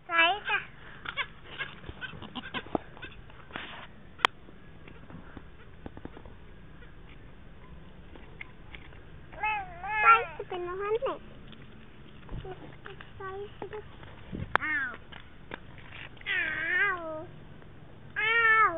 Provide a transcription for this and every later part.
ໃສ່ຈ້ະ ໃສ່ຊິເປັນແນວນັ້ນແຫຼະ ໃສ່ຊິເປັນ ອ້າວ ອ້າວ ອ້າວ.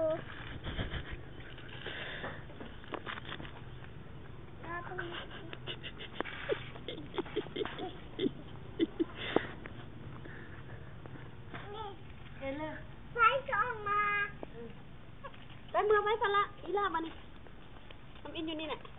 ເອີ ໃສ່ຈະອອກມາ ໄປເມືອໄປສະລະ ອີຫຼ້າມານີ້ ທຳອິດຢູ່ນີ້ແຫຼະ.